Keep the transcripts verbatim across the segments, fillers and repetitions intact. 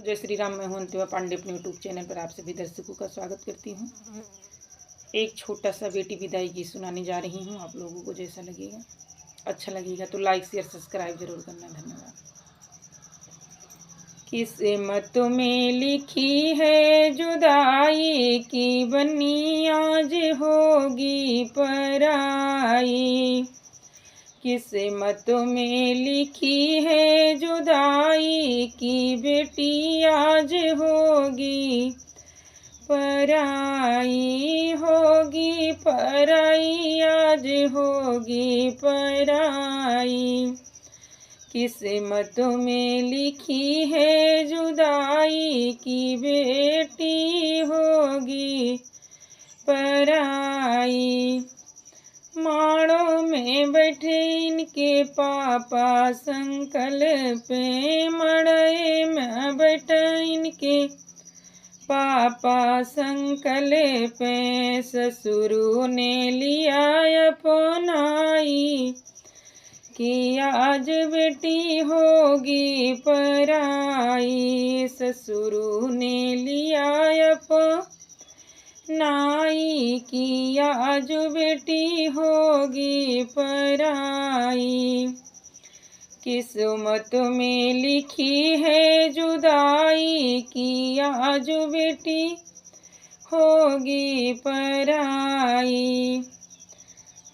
जय श्री राम, मैं हूं अंतिमा पांडे। अपने YouTube चैनल पर आप सभी दर्शकों का स्वागत करती हूं। एक छोटा सा बेटी विदाई गीत सुनाने जा रही हूं, आप लोगों को जैसा लगेगा, अच्छा लगेगा तो like, share, subscribe जरूर करना। धन्यवाद। किस्मत में लिखी है जुदाई की बन्नी आज होगी पराई। किस्मत में लिखी है जुदाई की बेटी आज होगी पराई, होगी पराई, आज होगी पराई। किस्मत में लिखी है जुदाई की बेटी होगी पराई। माड़ो में बैठे इनके पापा संकल पे, मड़ई में बैठे इनके पापा संकल पे। ससुरु ने लिया अपनाई कि आज बेटी होगी पराई। ससुरु ने लिया अपनाई कि आज बेटी होगी पराई। किस्मत में लिखी है जुदाई कि आज बेटी होगी पराई।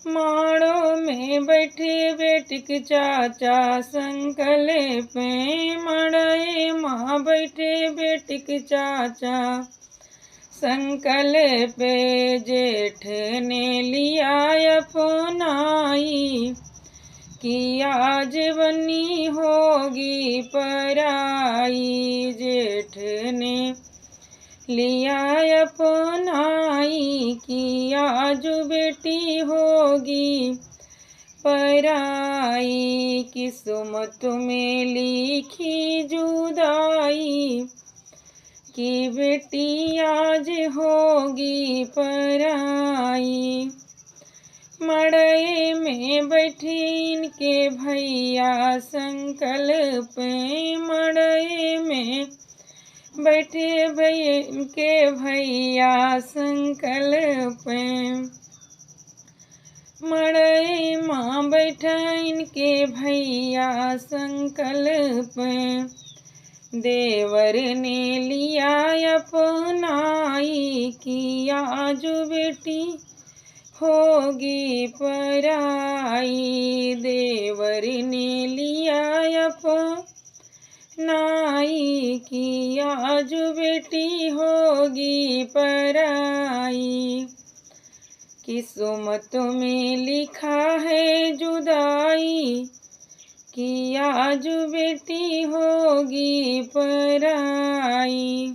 माड़ो में बैठे बेटिक चाचा संकल पे, मड़ई मा बैठे बेटिक चाचा संकल पे। जेठ ने लिया अपनाई कि आज बन्नी होगी पराई। जेठ ने लिया अपनाई कि आज बेटी होगी पराई। किस्मत में लिखी जुदाई कि बेटी आज होगी पराई। मड़ई में बैठे इनके भैया संकल पे, मड़ई में बैठे भैया इनके भैया संकल पे। मड़ई मा बैठे इनके भैया संकल पे। देवर ने लिया अपनाई कि आज बेटी होगी पराई। देवर ने लिया अपनाई कि आज बेटी होगी पराई। किस्मत में लिखा है जुदाई कि आज बेटी होगी पराई।